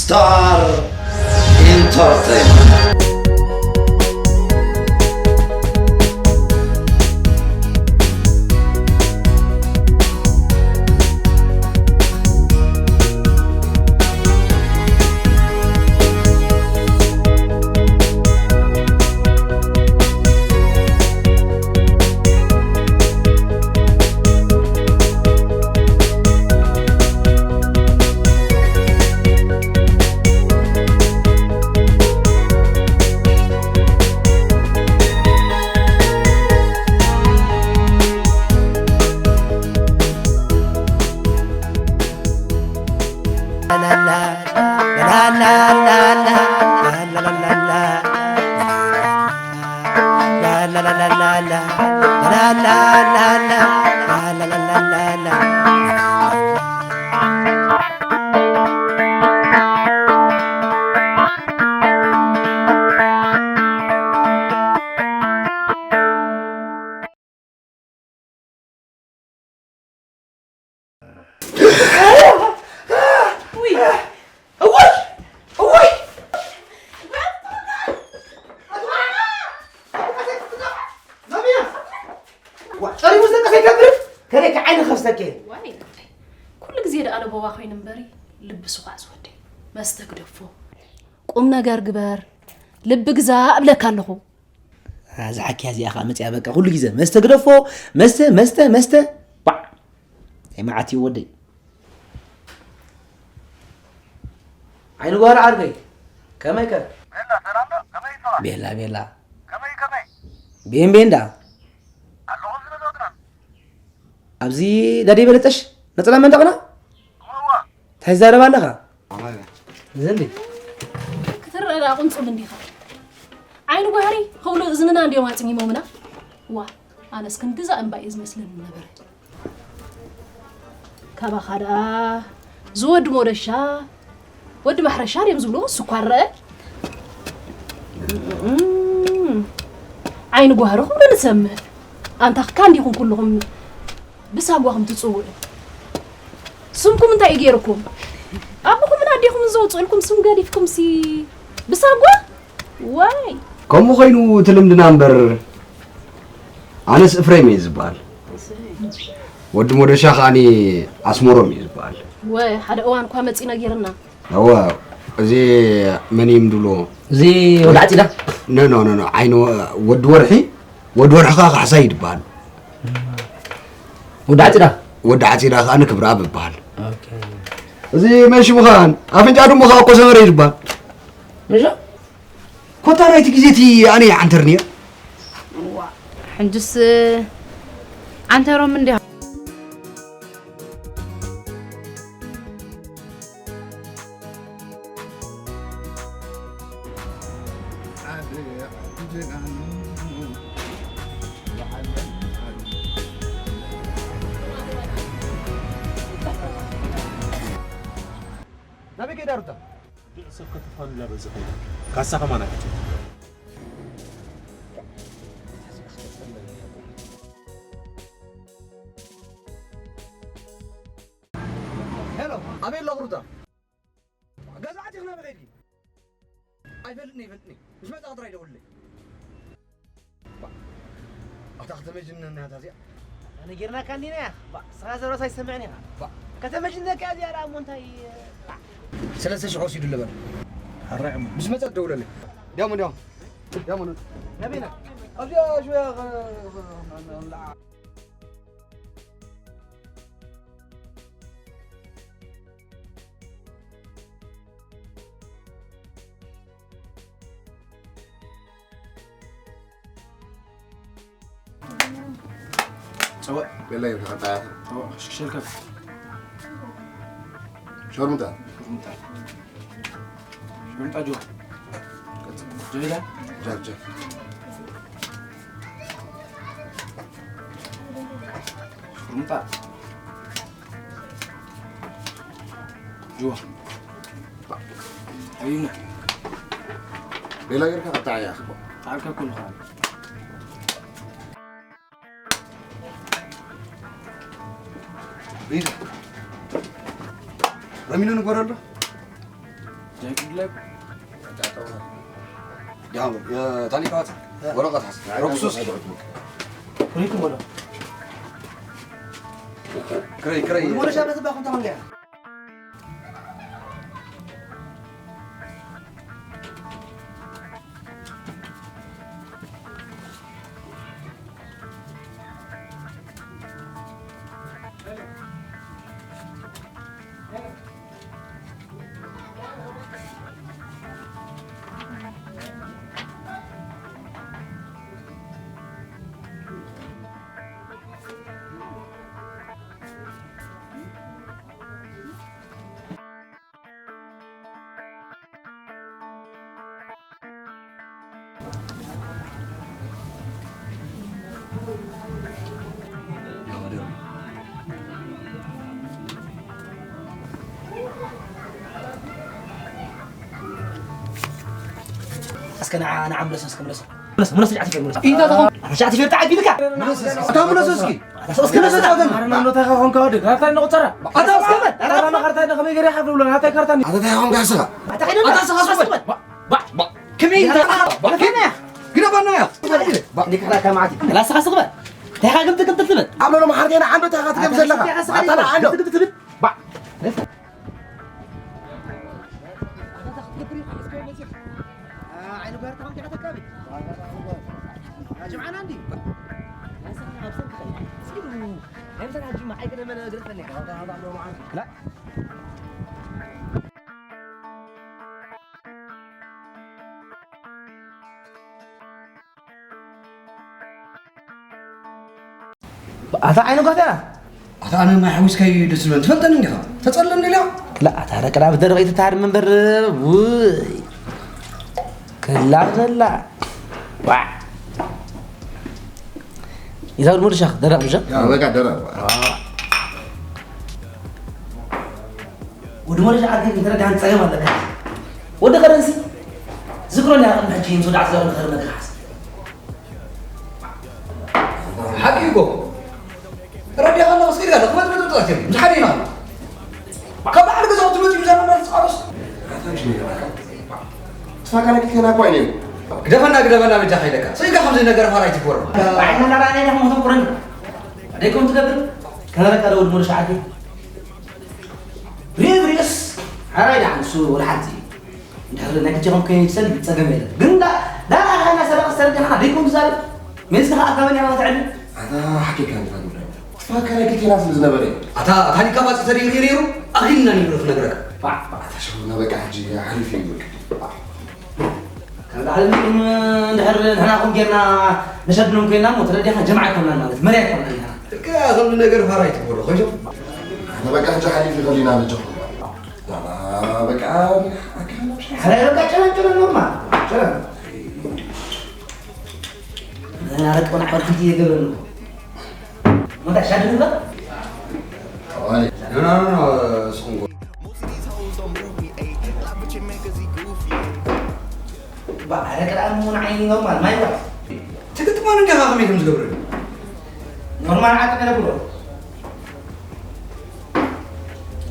Star Entertainment. ውይ እዋይ እዋይ ጨሪሙ ዝደቀሰ ይከብር ከደይ ከዓይኒ ከፍሰከ ዋይ ኩሉ ግዜ ደኣ ለበዋ ኮይኑ እምበሪ ልቢ ስኳዕ ዝወደይ መስተ ግደፎ ቁም ነገር ግበር ልቢ ግዛእ እብለካ ኣለኹ እዛ ሓኪያ እዚኣ ከዓ መፅያ በቃ ኩሉ ግዜ መስተ ግደፎ መስተ መስተ መስተ ባዕ ናይ መዓት እዩ ወደይ ዓይኒ ጓራ ዓርከይ ከመይ ከ ቤላ ቤላ ቤን ቤን ዳ ኣብዚ ዳደይ በለጠሽ ነፀላ መንደቕና እንታይ ትዛረብ ኣለኻ ዘንዲ ክትረዳ ቁንጽል እንዲኻ ዓይኒ ጓህሪ ክብሉ እዝንና እንዲዮም ኣጽሚሞምና ዋ ኣነስ ክንግዛ እምባ እዩ ዝመስለኒ ነበረ ካባኻ ደኣ ዝወዲ ሞደሻ ወዲ ማሕረሻ ድዮም ዝብሉ ስኳር ረአ ዓይኒ ጓህሪ ክብሉ ንሰምዕ ኣንታ ክካ እንዲኹም ኩልኹም ብሳጓኹም ትጽውዑ ስምኩም እንታይ እዩ ገይርኩም ኣቦኹምን ኣዴኹምን ዘውፅእልኩም ስም ገዲፍኩም ሲ ብሳጓ ዋይ ከምኡ ኮይኑ እቲ ልምድና እምበር ኣነስ እፍሬም እየ ዝበሃል ወዲ ሞደሻ ከዓኒ ኣስመሮም እዩ ዝበሃል ወይ ሓደ እዋን እኳ መፂ ነጊርና እወ እዚ መን እዩም ድብሎ እዚ ወዲ ዓፂዳ ኖ ኖ ኖ ዓይኒ ወዲ ወርሒ ወዲ ወርሒ ከዓ ካሕሳይ ይድበሃል ወዲ ዓፂዳ ወዲ ዓፂዳ ከዓ ንክብረኣብ ይበሃል እዚ መን ሽሙ ከዓ ኣፍንጫ ድሙ ከዓ ኮሰመረ ይድበሃል ምሻ ኮታ ናይቲ ግዜ እቲ ኣነ ይዓንተር ነይር ሕንጅስ ዓንተሮም እንዲ ናበይ ከይዳ ሩታ? ሰብ ከተፋንላ በዚ ከይዳ ካሳ ከማና ሄሎ ኣበይ ኣለኹ ሩታ? ገዛ ኣቲኽ ናበይ ከይድኪ? ኣይፈልጥን ይፈልጥኒ ምስ መጻ ጥራይ ደውልለይ ኣታ ከተመጅንና እታ እዚኣ ነጊርናካ እንዲና ኢኻ ስኻ ዘረስ ኣይሰምዕን ኢኻ ከተመጅነካ እዚኣ ደኣ እሞ እንታይ ሰለስተ ሽሕ ወሲዱ ለበል ኣራዒ እሞ ምስ መጻ ደውለለይ ዲያሞ ዲያሞ ዲያሞ ነቢና ኣብዚኣ ሽያ ጸወ ቤላ ይብልካ ጣያ ሸልከፍ ሸርሙጣ ሸርሙጣ ሸርሙጣ ጆ ጀሪዳ ጃርጀ ሸርሙጣ ጅዋ ሪና ሌላ ገርካ ኣጣዕያ ክቦ ኣርካ ኩሉ ሪና ረሚኑ ንግበር ኣሎ ዲያም ታኒካት ወረቐት ሓዝ ረኩሱስ ሪኩም ወሎ ክረይ ክረይ ወሎ ሻበት ባኹም ተመንገያ እስከ ንዓ ንዓ ምለስ እስከ ምለስ ምለስ ምለስ ጃዕቲ ምለስ ኢንታ ተኾን ጃዕቲ ፈጣ ቢልካ እታ ምለስ እስኪ እስከ ምለስ ታተን ማረናኖ ታኻ ኾንካ ወዲ ካርታ ንቁጸራ ኣታ እስከ ኣታ ማርታ ንኸመይ ገሪ ሓፍሉ ብሎ ኣታ ካርታ ኣታ ታኻ ኾንካ ስኻ ኣታ ኸይደ ኣታ ስኻ ስበ ባ ባ ከመይ ኢልካ ከመይ ግደፈና እያ እንዲካ ላካ ማዓት ክላስኻ ስኽበ እንታይ ኢኻ ግምት ግምት ትብል ኣብ ሎሎ መሓርቴና ዓንዶ እንታይ ኢኻ ትገብር ዘለኻ ኣታ ዓንዶ ግምት ትብል ባ ኣታ ዓይነ ጓታ ኣታ ኣነ ማይ ሓዊስካዩ ደስ ዝብለን ትፈልጠኒ እንዲኻ ተጸለኒ ኢላ ክላ ኣታ ደቀዳ ብደረቕ ይትታሃር መንበር ውይ ክላ ዘላ ዋ ይዛውድ ሙሉ ሸኽ ደረቕ ምሸ በቃ ደረቕ ወዲ ሞለሽ ዓዲ እንተረዳህን ጸገም ኣለካ ወዲ ከረንሲ ዝክሮ ሊያ ቅድሚ ሕጂ ምስ ወዳዕቲ ዘበን ክኸር መድረሓስ ሓቂ እኮ ረዲኻ ኣለኹ ስኢልካ ኣለኹ ክመጥ መጥ መጥ ኣትዮም ምስ ሓደ ኢና ካብ በዓል ገዛውቲ መፂኡ ዘና ማለት ፃሮስ ትፋካና ኪቴና እኮ ኣይነ ግደፈና ግደፈና በጃ ከይለካ ስኢልካ ከምዚ ነገር ፋራ ኣይትግበሩ ባዕልና ናራእና ኢና ሞተቁረን ደይኮም ትገብር ከነረካ ዶ ወዲ ሞለሽ ዓዲ ሪእ ሪእስ ሓራይ ደኣ ንሱ ወላ ሓንቲ እዩ እንድሕር ናይ ክልቲኹም ከይኑ ትሰልም ጸገም የለን ግን ዳ ዳራ ዳና ሰረቕ ዝተረዳኻና ደይኮን ትዛረብ ሜዝካ ኣካበን ያማ ትዕድል ኣታ ሓቂካ ንፋ ጉዳይ ትፋከረ ክልቴና ስለ ዝነበረ እዩ ኣታ ታኒካ ባጽ ተሪሩ ነይሩ ኣኺልና ነይሩ ክነግረካ ባዕ ባዕ ኣታ ሸውና በቃ ሕጂ ሓሊፉ እዩ በቃ ካብ ላዕሊ ንዕም እንድሕር ንሕናኹም ጌርና ንሸድኖም ኮይና እሞ ተረዲኻ ጀምዓ ኣይኮንናን ማለት መርያ ኣይኮንናን ኢና እካ ከምዚ ነገር ፋራ ኣይትግበሮ ኮይኖም ኣነ በቃ ሕጂ ሓሊፍ ይኸሊና በጃኹም በቃ ኣካና ብሻ ሓላይ በቃ ጨረን ጨረን ኖርማል ጨረን ኣረቀውን ዓርክቲ የገበን እኮ መታ ሻድ ንግበር ባዕረ ቅድኣም እውን ዓይኒ ኖርማል ማይ ዋ ትግጥማን እንዲኻ ከመይ ከም ዝገብረሉ ኖርማል ዓጥቂ ነብሎ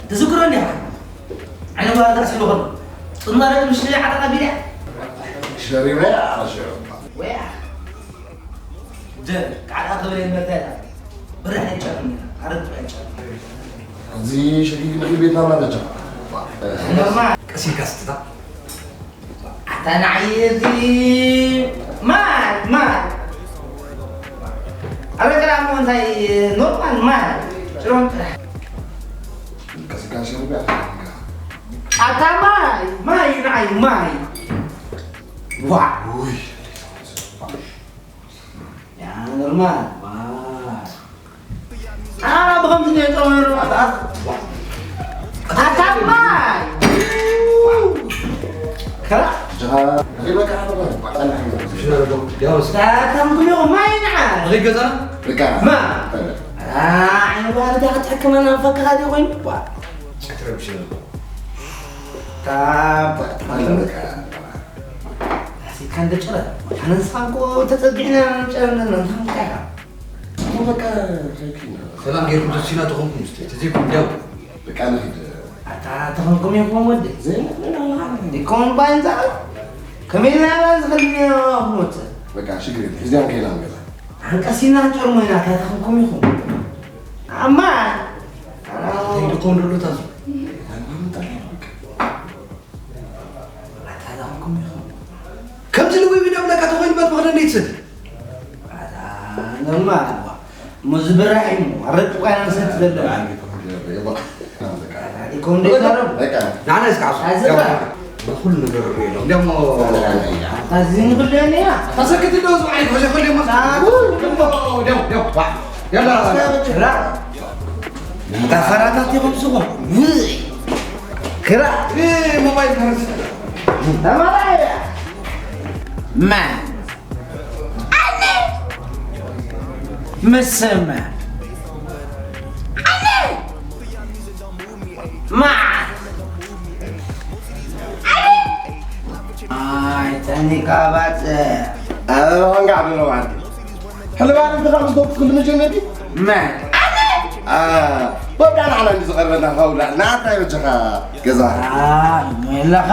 ትዝክሮ እንዲኻ ዓይነ ጓል ተኣሲሩ ከሎ ጥና ደቂ ምሽ ዓጠቃ ቢልያ ሸሪበያ ኣሸረባ ወያ ጀር ቃል ኣኽብር የመርዳታ ብርሕ ኣይጨርም ኣረግ ኣይጨርም እዚ ሸጊግ ንኺድ ቤትና እናተጀመረ ኖርማል ቀሲልካ ስትታ ኣታ ንዓይ እዚ ማይ ማይ ኣረግ ራሞ እንታይ ኖርማል ማይ ጭሮም ጥራሕ ቀሲልካ ሸርቢያ ኣታ ማይ ማይ ንዓይ ማይ ዋ ውይ ያ ኖርማል ዋ ኣታ ብኸምዚ ነይጠመሩ ኣታ ማይ ከላ ጃ ሪበካ ሓበባ ጸናሕ ያውስ ታታም ኩሉ ማይ ንዓ ሪገዛ ሪካ ማ ዓይነ ባህሪ ዳ ክትሕክመና ፈካኻ ዲ ኮይኑ ዋ ትረብሽ ታባ ሲካ እንደ ጨረ ኣነንስኻ እኮ ተጸጊዕና ጨረ ነንታንካያ በቃ ሰላም ጌርኩም ተሲና ተኾንኩም ስ ተዘይኩም ዲያው በቃ ንኺድ ኣታ ተኸንኩም ኢኹም ወዲ። ዘይምኽንያት። ይኮን ባንዛ። ከመይ ኢልና ኢና ዝኽእል ኢና ክሞት? በቃ ሽግር የለም። እዚኣን ከይና ንገዛ። ኣንቀሲና ጨርሞ ኢና፣ ኣታ ተኸንኩም ኢኹም። ኣማ። ዘይድኮን ደሎ ታሱ። ኣታ ተኸንኩም ኢኹም። ከምዚ ልዊ ቪድዮ ብለካ ተኾይኑበት መኽደን ደይትስድ። ኣታ ኖርማል እዋ። እሞ ዝበራሕ እዩ። ኣረቂ ቋይና ንሰቲ ዘለና። ይኮን ደይዛረብ። በቃ። ናና እስካሱ። ኣዝራ። በኩሉ ነገር ሪዶ። ደሞ። ኣታ ዝንግል ደኔና። ተሰክት ዶ ዝባይ ኮሸ ኮሌ ሞ። ደሞ፣ ደሞ፣ ደሞ። ያላ። ራ። ኣታ ፈራታት ኢኹም ስኹም። ክራ። እ፣ ሞባይል ተረስ። ተማራያ። ማ። ኣነ። ምስማ። ኣነ። ማ። ኣነ። ኣይ፣ ጠኒካ ባጽዕ። ኣበባ ወንጋ ዓብደሎ ማለት እዩ። ሕልባን እንተ ካብ ዝገብር ክልምጀ ነቢ? መን? አ፣ ወዳ ንዓና እንዲ ዝቐርበና ሃውላ፣ ንዓታ ይበጀኻ ገዛ። አ፣ የለኻ።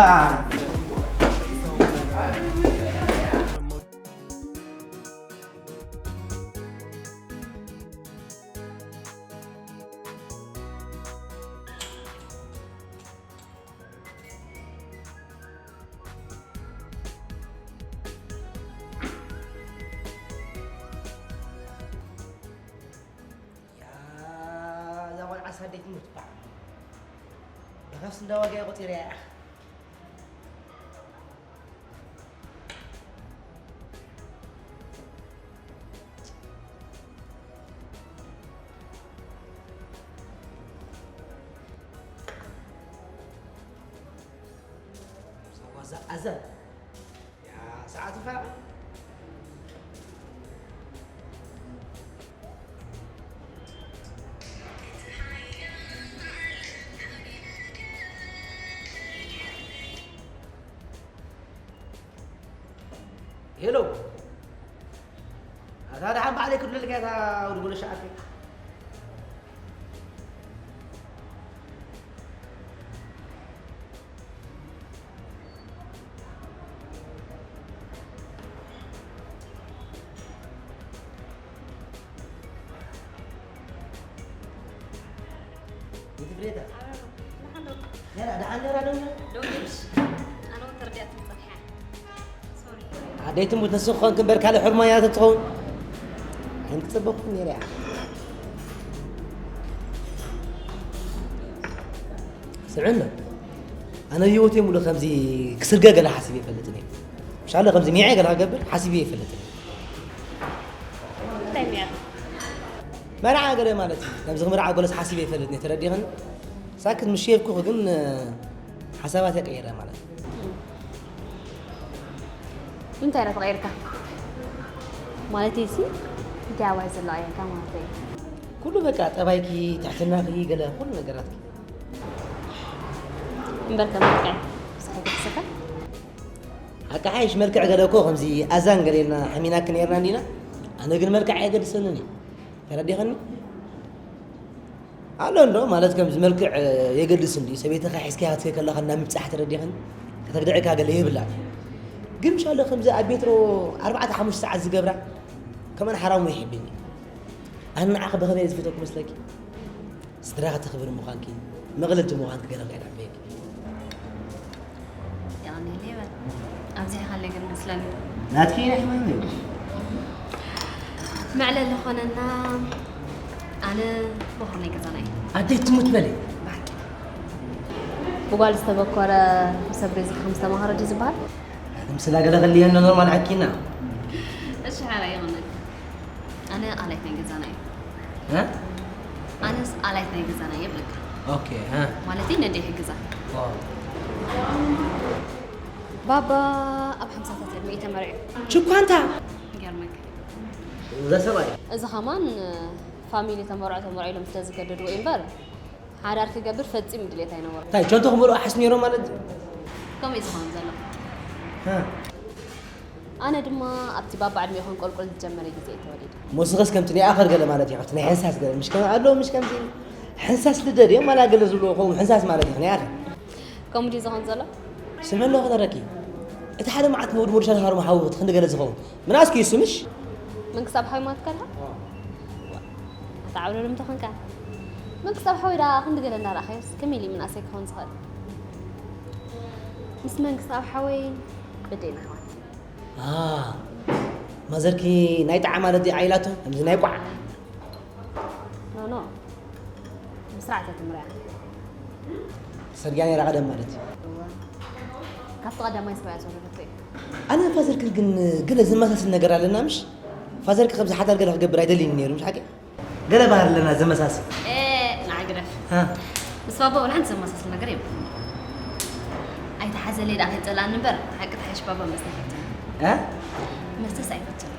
ያ፣ እዛ ቆልዓ ሳደይ ትምህርት ባዕ። ደኸስ እንዳዋጋ ቆጺረያ። ሰዋዛ ኣዘን። ያ፣ ሰዓቱ ኸ? ሄሎ። ኣታ ደሓን ባዕለይ ክድለልካ እታ ወዲ ጎለሻ ኣከይ። ቤት ፍሬታ። ኣበባ፣ ደሓን ዶ? ነራ፣ ደሓን ነራ ዶ? ዶ፣ እሺ። ኣነ እውን ተረዲኣትኒ ጸኒሓ። ሶሪ። ኣደይ ትሙት ንሱ ክኾንክ እምበር ካልእ ሕርማኛ ተትኸውን ኣይምተጸበኹን ነይረ እያ። ስምዕና፣ ኣነ ህይወተይ ሙሉእ ከምዚ ክስርገ ገለ ሓሲበ ኣይፈልጥን እየ። ምሻለ ከምዚ ሚዐ ገለ ክገብር ሓሲበ ኣይፈልጥን እየ። እንታይ ሚዐ? መርዓ ገለ ማለት እዩ። ከምዚ ክምርዓ ገለስ ሓሲበ ኣይፈልጥን እየ፣ ተረዲኸኒ? ሳክት ምሽ የብኩኺ ግን፣ ሓሳባተይ ቀይረ ማለት እዩ። እንታይ ኢኻ ተቐይርካ? ማለተይሲ፣ እንታይ ኣባይ ዘሎ ኣየካ ማለተይ? ኩሉ በቃ፣ ጠባይኪ፣ ትሕትናኺ፣ ገለ ኩሉ ነገራትኪ። እምበር ከም መልክዕ፣ ብሳዕይ ገድሰካ? ሓቂ ሓይሽ መልክዕ ገለ እኮ ከምዚ ኣዛን ገለ ኢልና ሓሚናኪ ነይርና እንዲና? ኣነ ግን መልክዕ ኣየገድሰንን እዩ። ተረዲኸኒ? ኣሎ እንዶ፣ ማለት ከምዚ መልክዕ የገድስ እንድዩ። ሰበይትኻ ሒዝካያ ክትከይድ ከለኻ እና ምብጻሕ ተረዲኸኒ? ከተግድዐካ ገለ የብላን። ግን ምሻሎ ከምዚ ኣብ ቤትሮ ኣርባዕተ ሓሙሽተ ሰዓት ዝገብራ፣ ከመን ሓራሙ ይሕብኒ። ኣነ ንዓኺ ብኸመይ ዝፈተኩ መስለኪ? ስድራኻ ተኽብሪ ምዃንኪ፣ መቕለልቲ ምዃንኪ ገለ ከይድሕበየኪ። ያኔ ሌበል ኣብዚሕኻለይ ግን መስለኒ። ናትኪ ኢና ሕማም እዩ። መዕለሊ ኾነና፣ ኣነ በኹር ናይ ገዛና እየ። ኣደይ ትሙት በሊ። ብሓቂ። ብጓል ዝተበኮረ ሰብ ሬዝኻ ከም ዝተማኸረ ድዩ ዝበሃል? ምስላ ገለ ከልየና ኖርማል ሓኪና። እሺ፣ ሓራ ይቕነል። ኣነ ኣላይት ናይ ገዛና እየ። እ? ኣነስ ኣላይት ናይ ገዛና እየ እብለካ። ኦኬ፣ እ። ማለተይ ነደይ ሕግዛ። ኦ። ባባ ኣብ ሓምሳታት ዕድመ እዩ ተመርዒ። ችኳንታ! ይገርመካ። እዛ ሰብኣይ። እዚ ኸማን ፋሚሊ ተመርዖ ተመርዖ ኢሎም ስለ ዝገደድዎ እዩ እምበር፣ ሓዳር ክገብር ፈጺሙ ድሌት ኣይነበሮን። እንታይ፣ ቸንቶ ክመልኡ ኣሓስ ነይሮም ማለት እዩ? ከምኡ እዩ ዝኸውን ዘሎ። እ። ኣነ ድማ ኣብቲ ባባ ዕድሜ ይኹን ቁልቁል ዝጀመረ ግዜ እየ ተወሊደ። ሞስኸስ ከምቲ ናይ ኣኸር ገለ ማለት እዩ፣ ኣብቲ ናይ ሕንሳስ ገለ፣ ምሽ ከም ኣሎ፣ ምሽ ከምዚ። ሕንሳስ ልደት እዮም፣ ዋላ ገለ ዝብልዎ ኸውን፣ ሕንሳስ ማለት እዩ፣ ክንያኸ። ኮሜዲ ዝኸውን ዘሎ? ስምዒ ኣለዎ ከተረኪ። እቲ ሓደ መዓት መውድ መውድ ሻል ሃርሞ ሓዊ እቲ ክንዲ ገለ ዝኸውን። ምናስኪ እዩ ስምሽ? መንግስቲ ኣብ ሓዊ ማለት ካልካ? ኣታ ዓብለሎም ተኾንካ። መንግስቲ ኣብ ሓዊ ዳ ክንዲ ገለ እንዳረኣኸዮስ ከመይ ኢሉ ምናሰይ ክኸውን ዝኽእል? ምስ መንግስቲ ኣብ ሓዊ በደይና ኣሕዋት። አ፣ ማዘርኪ ናይ ጣዓ ማለት ድያ ኢላቶ? ከምዚ ናይ ቋዕ። ኖ፣ ኖ። ብስርዓት እያ ትምርያ። ትሰርግያ ነይራ ቀደም ማለት እዩ። እወ። ካብቲ ቀዳማይ ሰብኣያ ዝወረደቶ እዩ። ኣነ ፋዘርክን ግን ገለ ዝመሳሰል ነገር ኣለና ምሽ? ፋዘርኪ ከምዚ ሓዳር ገለ ክገብር ኣይደልይን ነይሩ ምሽ ሓቂ? ገለ ባህሪ ኣለና ዘመሳስል። ኤ፣ ንዓ ግደፍ። ሃ። ምስ ባባ ወላ ሓንቲ ዘመሳስል ነገር የብሉን። ኣይተሓዘለይ ደኣ ከይጸልኣኒ እምበር፣ ሓቂ ተሓሽ ባባ መስተ ኣይፈትን። እ? መስተስ ኣይፈትን።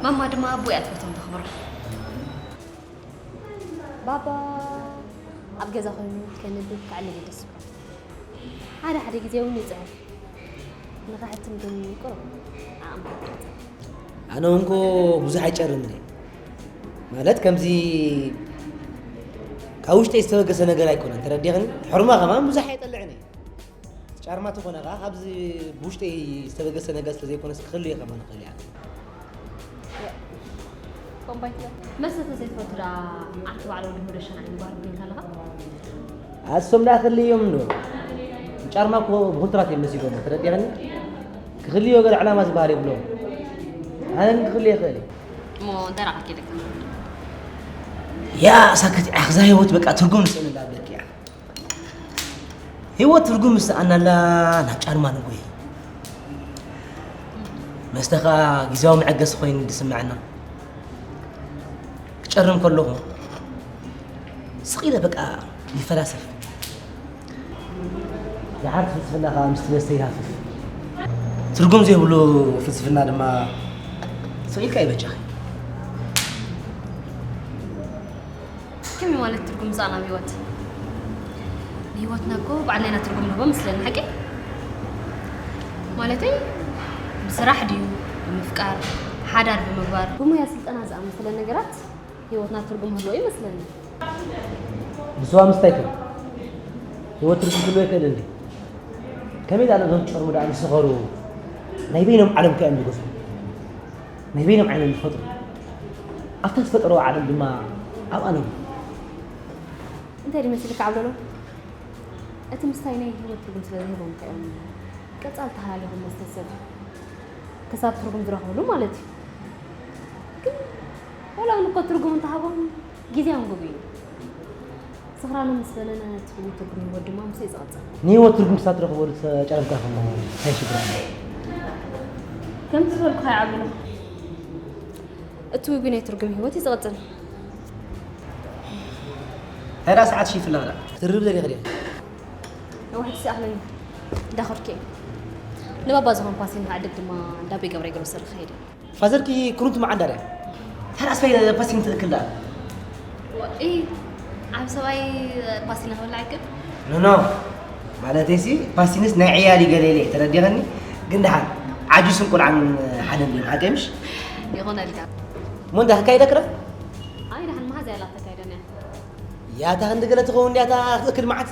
ማማ ድማ ኣቦ እያ ትፈትዎም ተኽብሮ። ባባ ኣብ ገዛ ኮይኑ ከንብብ ከዕልል እዩ ደስ ዝብሎ። ሓደ ሓደ ግዜ እውን ይጽሕፍ። ንኽሕትም ግን ቁሩብ ዓቕሚ ክሕትም። ኣነ እውን እኮ ብዙሕ ኣይጨርምን እየ። ማለት ከምዚ ካብ ውሽጠይ ዝተበገሰ ነገር ኣይኮነን፣ ተረዲኽኒ? ሕርማ ከማን ብዙሕ ኣይጠልዕን እየ። ጫርማ ተኾነ ኸዓ ካብዚ ብውሽጠይ ዝተበገሰ ነገር ስለ ዘይኮነስ ክህሉ እየ ከማን እኽእል እየ። ኮምባይት መስተ ተዘይትፈቱ ደኣ ዓርኪ በዓል ወዲ ሙደሻን ዓይኒ ጓል ኮይንካ ኣለኻ? ኣሶም ደኣ ክልዮም እንዶ። ጫርማ እኮ ብኹልትራት እዮም መሲጎሞ፣ ተረዲእኽኒ? ክኽልዮ ገለ ዕላማ ዝበሃል የብሎም። ኣነ ግን ክኽልዮ ይኽእል እየ። እሞ እንታይ ደኣ ከኪልካ? ያ ሳክት ኢኻ፣ እዛ ህይወት በቃ ትርጉም ንስእንላ ኣለኪ እያ። ህይወት ትርጉም ምስ ሰኣናላ ናብ ጫርማ ንጎይ። መስተ ኸኣ ግዜያዊ መዐገሲ ኮይኑ ዝስምዐና። ክጨርም ከለኹ ስቕ ኢለ በቃ ይፈላሰፍ። ደሓር ፍልስፍና ኸኣ ምስቲ መስተ ይሃፍፍ። ትርጉም ዘይብሉ ፍልስፍና ድማ ስቕ ኢልካ ይበጃኺ። ከመይ ማለት ትርጉም ምጻእ ናብ ህይወት? ንህይወትና እኮ ባዕልና ኢና ትርጉም ንህቦ መስለኒ፣ ሓቂ? ማለተይ፣ ብስራሕ ድዩ፣ ብምፍቃር፣ ሓዳር ብምግባር፣ ብሞያ ስልጠና ዝኣመሰለ ነገራት ህይወትና ትርጉም ህልዎ ይመስለኒ። ንስዋ ምስታይ ትብል? ህይወት ትርጉም ክህልዎ ይኽእል እንዴ? ከመይ ዳኣ ነዞም ጨርሙ ዳኣ ዝሰኸሩ ናይ በይኖም ዓለም ከ እዮም ዝገዝኡ? ናይ በይኖም ዓለም ይፈጥሩ። ኣብታ ዝፈጠርዋ ዓለም ድማ ኣብኣ ነብሩ። እንታይ ድዩ መሲልካ ዓብለሎ? እቲ ምስታይ ናይ ህይወት ትርጉም ስለ ዝህቦም እንታይ እዮም ቀጻሊ ተሃላሊኾም መስተ ሰብ ክሳብ ትርጉም ዝረኽብሉ ማለት እዩ። ግን ዋላ እውን እኮ ትርጉም እንተሃቦም ግዜያውን ጉጉይ እዩ። ስኽራኖም ምስ በነነ እቲ ትርጉም ህይወት ድማ ምስኡ እዩ ዝቐጽል። ንህይወት ትርጉም ክሳብ ትረኽበሉ ተጨረምካ እሞ እንታይ ሽግር ኣሎ? ከምቲ ዝበልኩኻ ይዓብሎ። እቲ ውጉይ ናይ ትርጉም ህይወት እዩ ዝቐጽል። እንታይ ደኣ ሰዓት ሽፍላ ደኣ? ክትርብ ደሊኺ ድያ? ነዋሕቲ ሲኣኽለኒ እንዳኸድኩ እየ። ንባባ ዝኾን ፓሲን ክዕድግ ድማ እንዳቦይ ገብረ ግሮሰሪ ክኸይድ እየ። ፋዘርኪ ክሩንት መዓንዳር እያ። ተራእስ ፈይ ፓሲን ትእክል ደኣ። ወኢ፣ ዓብ ሰብኣይ ፓሲን ክበልዕ ኣይክእል? ኖ፣ ኖ። ማለተይሲ ፓሲንስ ናይ ዕያል እዩ ገለ ኢለ እየ፣ ተረዲኸኒ? ግን ደሓን ዓጁስን ቆልዓን ሓደ እንድዮም፣ ሓቀይ ምሽ? ይኾነልካ። እሞ እንዳ ክካይደ ክረ? ኣይ፣ ደሓን መሓዛ እያ ላተካይደን እያ። ያታ ክንዲ ገለ ትኸውን ድያ እታ ክትእክል መዓት?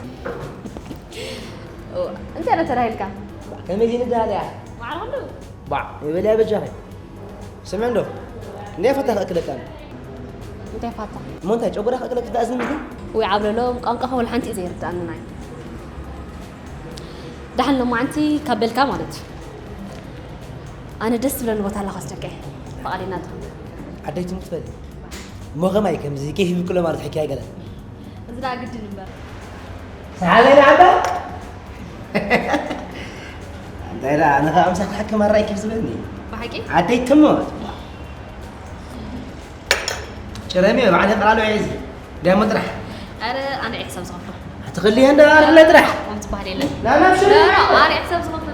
እዋ፣ እንታይ ኢለ ተዳሂልካ? ከመይ ዚንዳ እያ? ማዕረ ክንዱ? ባዕ፣ ይበልያ በጃኺ። ስምዒ እንዶ? እንታይ ፋታ ክእክለካ ኣሎ? እንታይ ፋታ? እሞ እንታይ ጨጎራ ክእክለካ ትኣዝን ምስሊ? ወይ ዓብለሎም፣ ቋንቋኻ ወላ ሓንቲ እዩ ዘይርድኣኒ ናይ። ደሓን ሎማዓንቲ ካብ በልካ ማለት እዩ። ኣነ ደስ ዝብለኒ ቦታ ኣላ ክወስደካ እየ። ፍቓደኛ እንተኾንካ። ዓደይ ትሙት በሊ። እሞ ከማይ ከምዚ ኬፍ ይብቅሎ ማለት ሕክያ ገለ። እዚ ደኣ ግድን እምበር። ሰሓበይ ንዓባ። እንታይ ደኣ፣ ኣነ ኸኣ ምሳኻ ክሓክም ኣራይ ኬፍ ዝበኒ። ብሓቂ? ዓደይ ትሙት። ጭረሚ ባዕለይ ቀላሉ እየ እዚ። ዳሞ ጥራሕ። ኣረ፣ ኣነ እየ ሕሳብ ዝኸፍሎ። ኣትኽልየ እንዳ ኣርለ ጥራሕ። ከምኡ ዝበሃል የለን። ና፣ ናብ ሽሩ። ኣረ፣ ኣነ እየ ሕሳብ ዝኸፍሎ።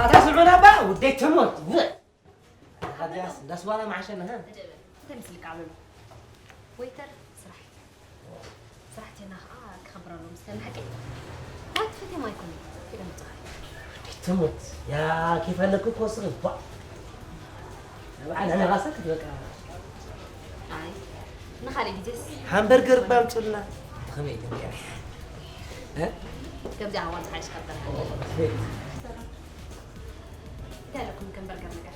ኣታ ስምዑና እባ፣ ውደይ ትሞት። ኣታ ዳስ፣ ዳስ ዋላ መዓሸና፣ ሀ? እንታይ ምስልካ ዓብለሎ? ወይተር ስራሕ። ዜና ከዓ ክኸብረሎም ዝተናሕቂ። ዋት ፈትዮም ኣይኮኑን። ኢሎም ይፅሓፉ። ትሙት። ያ፣ ኬፍ ኣለኪ እኮ ስኺ። ቧዕ። ንባዕል ዕነኻ ሰክት በቃ። ኣይ፣ ንኻልእ ግዜስ? ሃምበርገር እባ ኣምፅኡልና። ከመይ ኢልኩም ገይረ? እ? ከምዚኣ እዋን ዝሓይሽ ካብ በረኻ። እንታይ ኣለኩም ከም በርገር ነገር?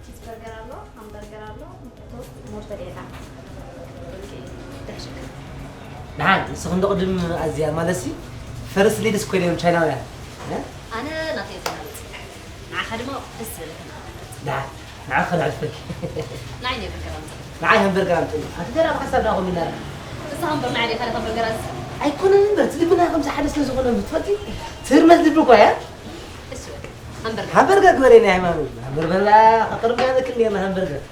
ቺዝ በርገር ኣሎ፣ ሃምበርገር ኣሎ፣ ቶስት፣ ሞርተዴላ። ኦኬ፣ ደሕሽክ። ደሓን፣ ንስኺ እንዶ ቅድም ኣዝያ ማለትሲ ፈርስት ሌዲስ ኮይነ እዮም ቻይናውያን። እ? ኣነ ናተይ ዝናለጽ። ንዓኻ ድማ ደስ ዝበለካ ንዓኻ። ደሓን፣ ንዓኻ ከነዕርፈኪ። ንዓይ ናይ በርገር ኣምጽእ። ንዓይ ሃምበርገር ኣምጽእ። ኣቲ ገና ብሓሳብ ዳኹም ይናራ። እዛ ሃምበር ንዓይ ዲኻ ነታ በርገር ኣዝ-? ኣይኮነን እምበር፣ እቲ ልብና ከምዚ ሓደ ስለ ዝኾነ ትፈልጢ፣ ትህርመት ልቢ እኮ እያ። እሺ በቃ፣ ሃምበርገር። ሃምበርገር ግበረኒ ሃይማኖት። ሃምበርገር ከቅርብ ያለክል ኔርና ሃምበርገር።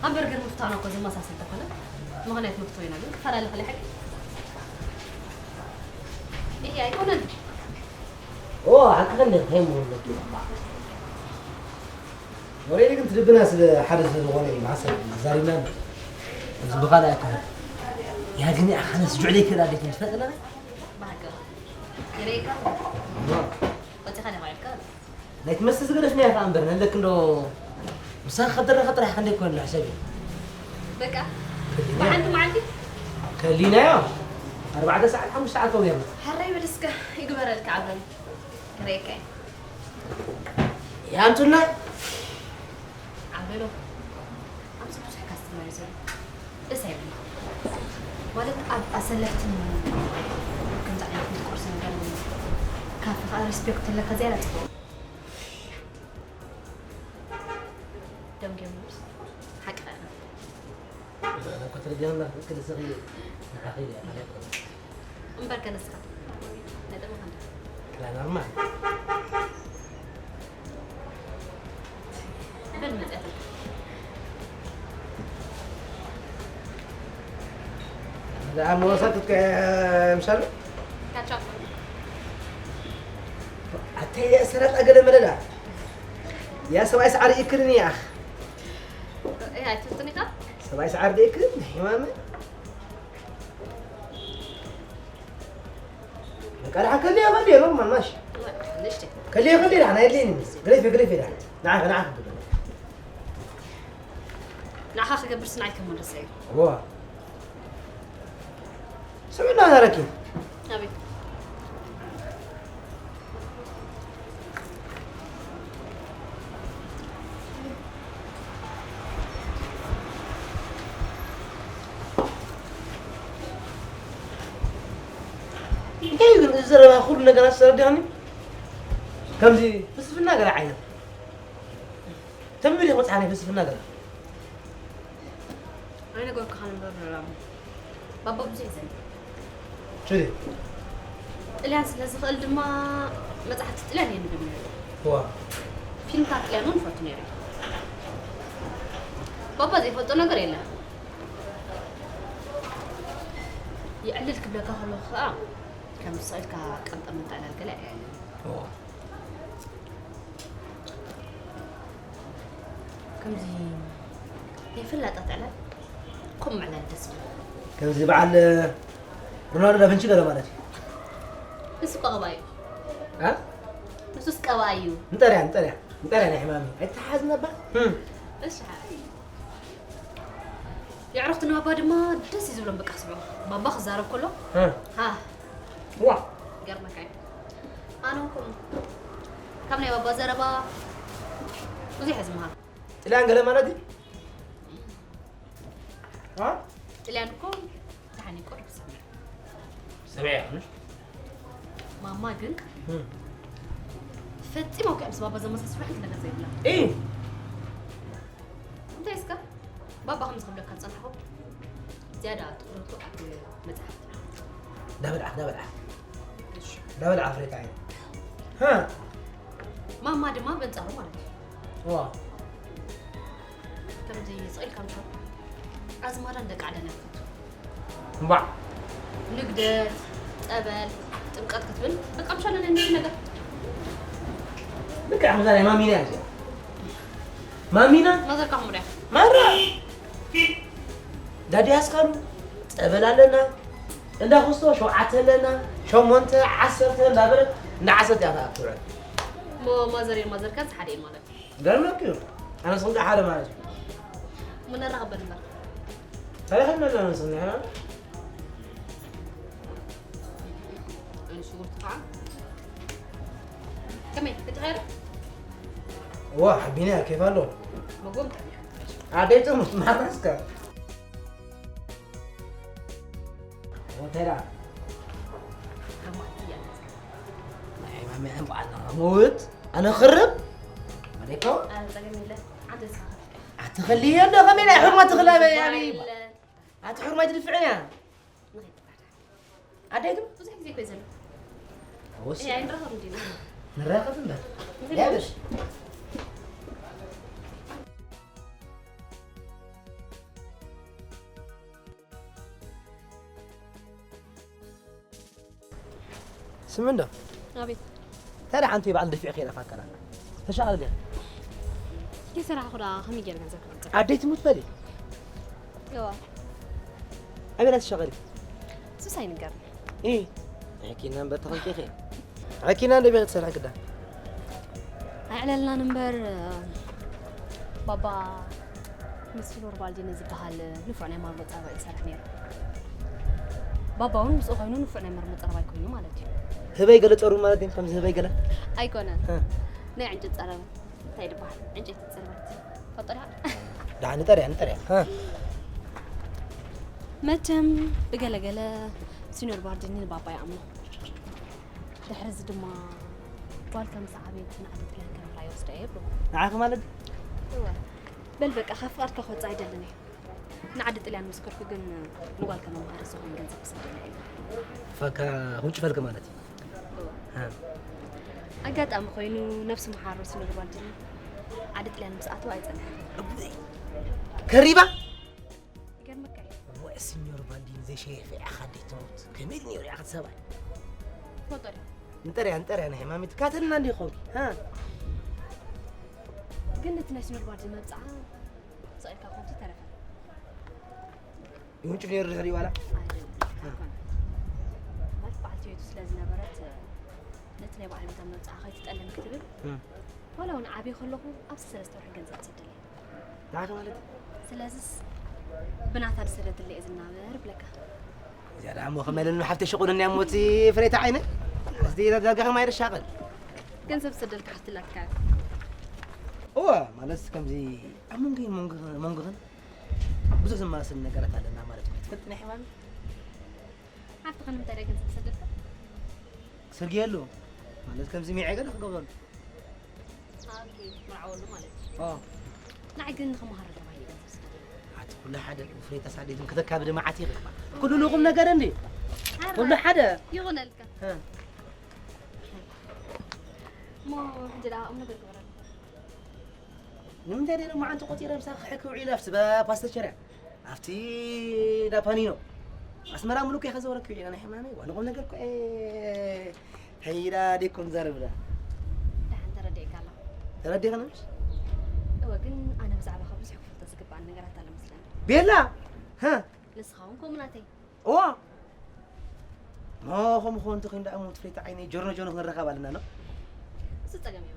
ሃምበርገር ምፍታውና እኮ ዝመሳሰል ተኾነ፣ ምኽንያት መፍትዎ ኢና ግን ክፈላለ ክእል ሓቂ። ይሄ ኣይኮነን። ኦ፣ ሓቅኽን ዲኺ፣ እንታይ ምሆን ኣለኪ? ወሬ ግን ትልብና ስለ ሓደ ስለ ዝኾነ እዩ፣ መዓሰብ ዛሪብና እምበር። እዚ ብኻልእ ኣይኮነን። ያ ግን ኣኸነስ ጁዕለይ ክእል ኣዴት ትፈጥና? ብሓቂ። ይረይካ? እዋ። ወፂኻ ዲኻ ኢልካ? ናይ ትመስል ዝገደፍናዮ ከኣ እምበር፣ ንህለክ እንዶ ምሳኻ ከደረኻ ጥራሕ ክንደይ ኮን ንሕሰብ እዩ። በቃ፣ ከሊና። ብሓንቲ መዓልቲ? ከሊናዮ። ኣርባዕተ ሰዓት፣ ሓሙሽተ ሰዓት ከውን እዮም። ሕራይ በል እስከ፣ ይግበረልካ ዓብረን። ክርእየካ እየ። ያንቱና። ዓበሎ፣ ኣብዚ ብዙሕ ካስተመር እዩ ዘሎ። ደስ ኣይብልኒ። ማለት ኣብ ኣሰለፍትን ከምዚ ዓይነት ቤት ቁርሲ ነገር ካፌ ከዓ ሪስፔክት ኣለካ ዝያዳ ፅቡቅ። ደንጊዮምስ ሓቂ ኸዓ። እዛ እኮ ትርጉም ኣላ፣ ትክክል፣ ንስኺ ንዓኺ ኢለ እያ፣ ካልእ እምበር ከ ንስኻ? ነጥቢ ኸንደይ? ክላ ኖርማል። በል መፅኣት። እዛ ኣብ መወሰድ ክትከ-፣ ምሻሉ? ካቻፕ። ኣታይ እያ ሰላጣ ገለ መለዳ? ያ ሰብኣይ ሰዓሪ ይክርን እያ። እያ ኣይትፍትን ኢኻ? ሰብኣይ ሰዓሪ ደይክርን? ናይ ሕማመ? በቃ ደሓን ከልዮ ከልዮ ኖርማል ማሽ። ንእሽተይ። ከልዮ ከልዮ ደሓን ኣየድልየኒ። ግሬፌ ግሬፌ ደሓን። ንዓኻ ንዓኻ ክብል። ንዓኻ ክገብርስ ንዓይ ከመልሰ እዩ። እዋ። ስምዕና ናረኪ። ኣቤት። እንታይ እዩ ግን እዚ ዘረባ ኩሉ ነገራት ዝተረዳእኒ? ከምዚ ፍልስፍና ገለ ዓይነት። ተንብብ ኢኻ መጽሓፍ ናይ ፍልስፍና ገለ። ኣይነገርኩኻን እምበር፣ ባባ ብዙሕ እዩ ዘንብብ። ችሊ። ጥልያን ስለ ዝኽእል ድማ መጽሓፍቲ ጥልያን የንብብ ነይሩ። ዋ። ፊልምታት ጥልያን እውን ይፈቱ ነይሩ እዩ። ባባ ዘይፈልጦ ነገር የለን። የዕልል ክብለካ ከለኹ ኸኣ፣ ከም ስቕ ኢልካ ቀምጠም ምትዕላል ገለ ኣየዕልልን። ዋ። ከምዚ ናይ ፈላጣት ዕላል ከምኡ ምዕላል ደስ ይብል። ከምዚ በዓል ሮናልዶ ዳቪንቺ ገለ ማለት እዩ። ንሱ እኮ ቀባኢ እዩ። አ? ንሱስ ቀባኢ እዩ። እንጠርያ፣ እንጠርያ፣ እንጠርያ ናይ ሕማሚ። ኣይተሓዝና እባ። ህም። እሺ፣ ሓ-፣ የዕሩኽቲ ንባባ ድማ ደስ እዩ ዝብሎም፣ በቃ ክስምዑ። ባባ ክዛረብ ከሎ፣ እ። ሃ። ዋ። ይገርመካ እዩ። ኣነ እኮ ካብ ናይ ባባ ዘረባ ብዙሕ እየ ዝመሃር። ጥልያን ገለ ማለት እዩ? እ? ጥልያን እኮ ደሓን እዩ፣ ቁሩብ ዝሰምዕ። ሰሚዐ ይኾንሽ? ማማ ግን እ። ፈጺማ እኮ ምስ ባባ ዘመሳስሉ ሓንቲ ነገር ዘይብላ። እዩ። እንታይ እስከ? ባባ ከምዚ ክብለካ ዝጸንሐኹ፣ ዝያዳ ትኹረቱ ኣብ መጽሓፍቲ። ዳበል ዓኽ፣ ዳበል ዓኽ። እሺ። ዳበል ዓኽ ሬታ እየ። ሃ። ማማ ድማ በንጻሩ ማለት እዩ። ዋ። ከምዚ ስቕ ኢልካ ምሻ ኣዝማዳን ደቂ ዓደን እያ ትፈቱ። እምባዕ። ንግደት፣ ጸበል፣ ጥምቀት ክትብል፣ በቃ ምሻ ለለ ነገር። ልክዕ ከምዛ ናይ ማሚና እያ እዚኣ። ማሚና? ማዘርካ ሙርያ። ማራ! ዳዲ ኣስካሉ፣ ጸበል ኣለና። እንዳ ክስቶ ሸውዓተ ኣለና፣ ሸሞንተ፣ ዓሰርተ እንዳበለት እንዳ ዓሰርተ እያ ትኣክል። እሞ ማዘር ማዘርካስ ሓደ እዩ ማለት እዩ። ገርመክ እዩ። ኣነ ስንቂ ሓደ ማለት እዩ። እሞ ነራኸበል እምበር። ታሪኽ ኣለና ንስና። ሽጉርቲ ከዓ ከመይ ክትኸይር? ዋ ሓቢና ኬፍ ኣሎ። መጎም ጠሚያ። ኣደይቱ ማራስካ። ሆቴላ። ናይ ማሚ በዓልና ሞት ኣነ ክርብ። መደኮ ጸገም የለ። ዓንተ ዝኻኸል ኣትኸልየ እንዶ ከመይ ናይ ሕርማ ትኽላ በይ ኣበይ። ኣቲ ሕርማ ትድፍዕና። ኣደይቱ ብዙሕ ግዜ ኮይ ዘሎ ወስ እያ ንራኸብ እንዲና። ንራኸብ እምበር። ያብሽ። ስምንዶ ኣቤት ታዲያ ሓንቲ በዓል ደፊዕ ከይዳ ፋከራ ተሻቕል ገ ይሰራሕኹ ዳ ከመይ ገይረ ገንዘብ ክምፅእ ኣደይ ትሙት በሊ እዋ ኣበላ ትሻቐሊ ሱስ ኣይንገርኒ እ ሕኪና እምበር ተኸልቂኸ ሕኪና እንደ ቤት ትሰርሕ ግዳ ኣይዕለልናን እምበር ባባ ምስ ፊሎር ባልዲኒ ዝበሃል ንፉዕ ናይ ማርጎ ጸባ እዩ ዝሰርሕ ነይሩ ባባ እውን ምስኡ ኮይኑ ንፉዕ ናይ መርሞ ጸረባይ ኮይኑ ማለት እዩ ህበይ ገለ ጸሩ ማለት እዩ ከምዚ ህበይ ገለ ኣይኮነን እ። ናይ ዕንጨት ጸረብ እንታይ ይበሃል ዕንጨይቲ ጽርበት ፈጠሪያ ደሓን ንጠርያ ንጠርያ እ። መቸም ብገለገለ ሲኖር ባርዲኒ ንባባ ይኣምኖ ድሕሪ እዚ ድማ ጓል ከም ዝዓበየት ንዓዲ ጥልያን ከነብራ ይወስዳ እየ ብሎ ንዓኺ ማለት እወ በል በቃ ካብ ፍቓድካ ክወፅእ ኣይደልን እየ ንዓዲ ጥልያን ምስ ከድኩ ግን ንጓል ከመምሃሪ ዝኸውን ገንዘብ ክሰደላ እየ ፈካ ሁጭ ፈልክ ማለት እዩ እወ ኣጋጣሚ ኮይኑ ነብሲ መሓሮ ሲኖር ባርዲኒ ዓዲ ጥልያን ምስ ኣተወ ኣይፀንሐን ከሪባ ይገርመካ እዩ ወይ ሲኒዮር ባልዲን ዘይሸየፈ ኢኻ እንዴት ትሞት ከመይ ኢሉ ነይሩ ኢኻ ሰብኣይ ትፈልጦ ዶ ንጠርያ ንጠርያ ናይ ሕማሚት ካተልና እንዲ ኾንኪ ሃ ግን ነቲ ናይ ሲኖር ባርዲኒ መብፅዓ ስቕ ኢልካ ኮንቱ ተረፈ ይውንጭፍ ነይሩ ድሕሪ ዋላ ማለት በዓልቲ ቤቱ ስለ ዝነበረት ነቲ ናይ በዓል ቤታ መብፅዓ ከይትጠልም ክትብል ዋላ እውን ዓብየ ከለኹ ኣብዚ ሰለስተ ወርሒ ገንዘብ ትሰደለይ ንዓኺ ማለት ስለዚስ ብናታ ዝሰደትለ እየ ዝናበር ብለካ እዚኣ ደኣ እሞ ከመለኒ ሓፍተ ሽቁድኒ እሞ እቲ ፍሬታ ዓይነ እዚ ዳርጋ ከማይ ደሻቐል ገንዘብ ዝሰደልካ ሓፍትላትካ እወ ማለት ከምዚ ኣብ መንጎ መንጎኽን ብዙሕ ዝመሳሰል ነገራት ኣለና ማለት እዩ ትፈልጥ ናይ ሕማሚ ሓፍትኻ ንምንታይ ዳ ገንዘብ ዝሰደልካ ስርግየሉ ማለት ከምዚ ሚዐ ገለ ክገብረሉ ኦኬ መርዓወሉ ማለት እዩ ኦ ንዓይ ግን ንኸመሃር ተባሂለ ገንዘብ ዝሰደልካ ኣቲ ኩሉ ሓደ ፍሬታ ሳዴትን ከተካብደ መዓት ይኽእል ኩሉ ንኹም ነገር እንዲ ኩሉ ሓደ ይኹነልካ እ። እሞ ሕጂ ደኣ ቁም ነገር ግበረሉ ንምንታይ ደለ መዓንቲ ቆፂረ ምሳኺ ክሕክ ውዒለ ኣብቲ ፓስተቸርያ ኣብቲ ዳፓኒኖ ኣስመራ ሙሉእ ከይኸዘወረኪ ውዒለ ናይ ሕማመይ ዋላ ቁም ነገር ኮ ሀይዳ ዴኩም ዘርብዳ ደሓን ተረዲእካ ኣለኹ ተረዲኸ ነምሽ እወ ግን ኣነ ብዛዕባኻ ብዙሕ ክፈልጦ ዝግብኣኒ ነገራት ኣሎ መስለኒ ቤላ ሀ ንስኻ እውን ከምኡ ናተይ እዋ ሞ ከምኡ ኾን እንተኾይኑ ደኣ ሞ ትፍለይቲ ዓይነይ ጆርኖ ጆርኖ ክንራኸብ ኣለና ዶ እሱ ጸገም እዩ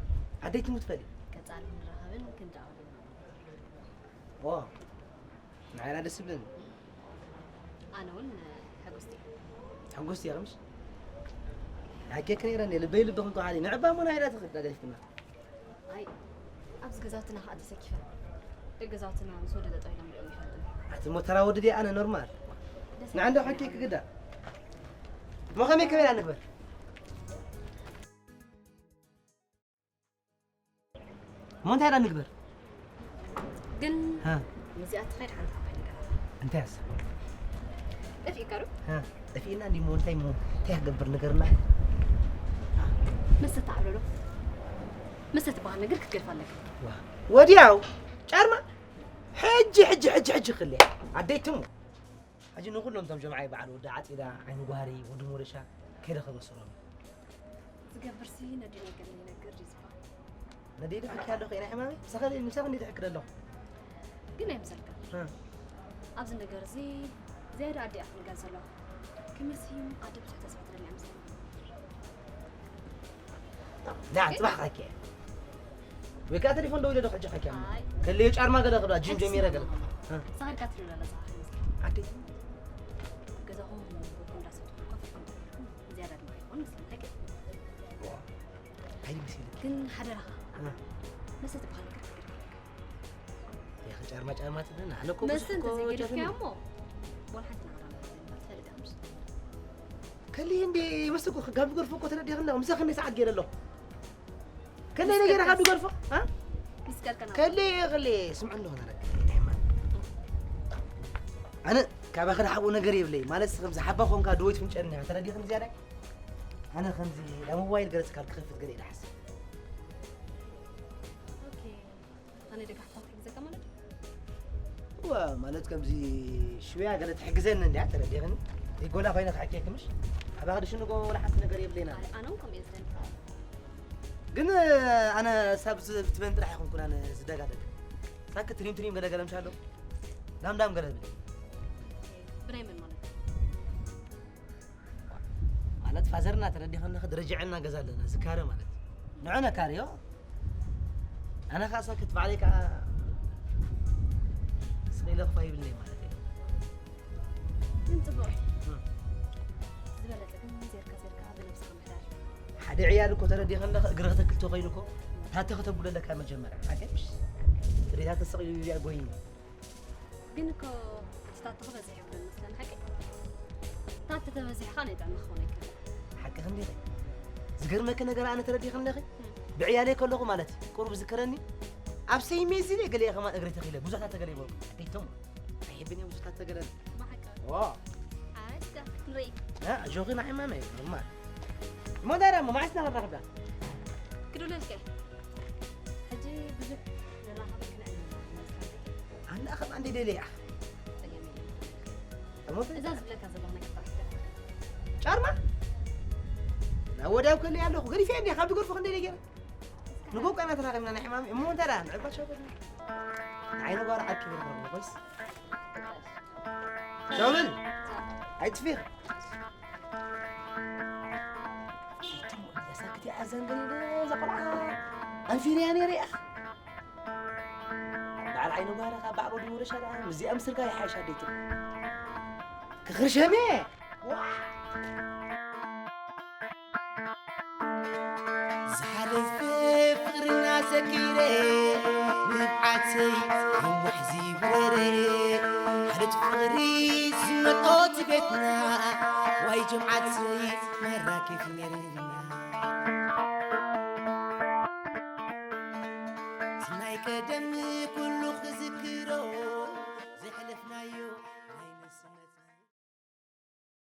ኣደይ ትሙት በሊ ቀጻሊ ክንራኸብን ክንደኣወልን ዋ ንዓይና ደስ ይብለኒ ኣነ እውን ሕጉስቲ እየ ሕጉስቲ እያ ከምሽ ሓኬክ ነይረ እንደ ልበይ ልብኽን ተዋሓዲ ንዕባ ሞ ናይዳ ትኽዳ ገሊፍክና ኣይ ኣብዚ ገዛውትና ከዓ ተሰኪፈ ደቂ ገዛውትና ምስ ወደ ጠጠው ኢሎም ሪኦም ይፈልጡ ኣቲ ሞ ተራ ወዲ ድየ ኣነ ኖርማል ንዓንዶ ሓኬክ ግዳ ሞ ከመይ ከመይ ንግበር እሞ እንታይ ዳ ንግበር ግን ሃ፣ ምስዚኣ ትኸይድ ሓንቲ ዓባይ ነገር ኣላ እንታይ ኣሰብ ጠፊእካ ዶ ጠፊእና እንዲ ሞ እንታይ ሞ እንታይ ክገብር ነገርና መስተ ተዓብሎ ዶ መስተ ትበሃል ነገር ክትገድፍ ኣለካ ዋ፣ ወዲያው ጫርማ ሕጂ ሕጂ ሕጂ ሕጂ ክልያ ኣደይትሙ ሕጂ ንኩሎም እቶም ጀምዓይ በዓል ወዲ ዓፂዳ ዓይኒ ጓሪ ወዲ ሞረሻ ከይደ ከበስሮም ዝገብርሲ ነዲኡ ነገር ይነግር ድዩ ዝበሃል ነደይ ድሕኪ ኣለኹ ኢና ሕማመይ ምሳኸ ምሳኸ እንዴት ሕክደ ኣለኹ ግን ኣይምሰልካ ኣብዚ ነገር እዚ ዝያዳ ኣዲኣ ክንገዝ ዘለኹ ክምስዩ ኣደ ብዙሕ ተስፋ ትደሊ ኣምስለኒ። ና ጽባሕ ካኪ ወይ ከዓ ቴሌፎን ደው ኢለ ዶ ሕጂ ካኪ ኣማ ከለዮ ጫርማ ገለ ክብላ ጂም ጀሚረ ገለ ሳርካ ትሪላ ለዛ ዓዲ ገዛኹም እንዳሰብኩም ኮፍ ዝያዳ ድማ ይኾን ምስለኒ ኣይዲ ምስል ግን ሓደራኻ መስተ ዝበሃል ነገር ክትገድፍ ኣለካ ያኸ ጫርማ ጫርማ ትብለና ኣነ እኮ መስተ እንተዘይገዲፍካዮ እሞ ዋላ ሓንቲ ናዕራ ትፈልጥ ኣምስ ከሊ እንዲ መስተ እኮ ካብ ገርፎ እኮ ተረዲኽና ምሳኺ እንዲ ሰዓት ገይረ ኣለኹ ከሊ ነገር ካብ ገርፎ ይስቀልከና ከሊ ከሊ ስምዕ ኣለኹ ነረክ ኣነ ካባኺ ዝሓብኡ ነገር የብለይ ማለት ከምዚ ሓባ ኮንካ ድወይት ፍንጨርኒ ተረዲኽን ዝያዳ ኣነ ከምዚ ናብ ሞባይል ገለ ትካል ክኸፍት ገለ ኢለ ሓስብ ኣነ ደጋሕታ ትሕግዘካ ማለት እዋ ማለት ከምዚ ሽውያ ገለ ትሕግዘኒ እንዲያ ተረዲኽኒ ይጎላ ኮይነ ክሕኬክ ምሽ ኣባኺ ድሽንጎ ወላ ሓንቲ ነገር የብለይና ኣነ እውን ከምኡ እየ ዝደሊ ግን ኣነ ሳብ ትበን ጥራሕ ይኹንኩን ኣነ ዝደጋደግ ሳክ ትሪም ትሪም ገለ ገለ ምሻሎ ዳም ዳም ገለ ዝብል ብናይ መን ማለት ማለት ፋዘርና ተረዲኸና ደረጃ ዕና ገዛ ኣለና ዝካረ ማለት ንዑ ነካርዮ ኣነ ከዓ ሳክት ባዕለይ ከዓ ስቕ ኢለ ክፋ ይብለይ ማለት እዩ ግን ፅቡቅ ዝበለፀ ግን ዜርካ ዜርካ ብነብስኻ ምሕዳር ሓደ ዕያል እኮ ተረዲኸ ኣለኸ እግሪ ከተክል ተኸይሉ እኮ ታተ ከተብሎ ኣለካ መጀመርያ ሓገሽ ጥሪታት ተሰቒሉ እዚኣ ጎይኑ ግን እኮ እቲ ታተ ክበዝሕ ይብሎ መስለን ሓቂ ታተ ተበዚሕካ ናይ ጥዕና ክኾነ ይከል ሓቂ ክንዲ ዝገርመኪ ነገር ኣነ ተረዲኸ ኣለኺ ብዕያለይ ከለኹ ማለት እዩ ቁሩብ ዝከረኒ ኣብ ሰይሜ እዚ ገለ ከማን እግሪ ተኺለ ብዙሕ ታተ ገለ ይበሉ ኣደይቶም ኣይሕብን እዮም ብዙሕ ታተ ገለ ብሓቂ ዋ ኣይ እስከ ክንርኢ ጆኺ ንዓይ ማመ እዩ ኖርማል እሞ እንታይ ደሞ መዓስ ናኸራኽብዳ ክድውለልከ ሕጂ ብዙሕ ንራኸበ ክነዕልል ኣነ ከም ኣንዲ ደለያ ጸገም የለን እሞ እዛ ዝብለካ ዘለኹ ነገር ጥራሕ ጫርማ ናብ ወዲያው ከለይ ኣለኹ ገዲፈ እንዲ ካብ ድገርፎ ክንደይ ነገር ንጎ ቀና ተራኺብና ናይ ሕማም እሞ እንታይ ደኣ ንዕባ ሸበት ዓይነ ጓር ዓርኪ ይረኽበ ኮይስ ሸብል ኣይትፊኽ ሳክቲ ኣዘን ገለ ዘቆልዓ ኣንፊርያ ነይረ ኢኻ በዓል ዓይነ ጓራ ካብ በዓል ወዲ ወረሻ ደኣ ምስዚኣ ምስልካ ይሓይሽ ኣደይቱ ክኽርሸሜ ዝሓለፈ ፍቕርና ዘኪረ ንብዓተይ ኣዋሕ ዝብረረ ሓደት ፍቕሪ ዝመልኦት ቤትና ዋይ ጀምዓተይ መራኪፍ ነርና ስናይ ቀደም ኩሉ ክዝክሮ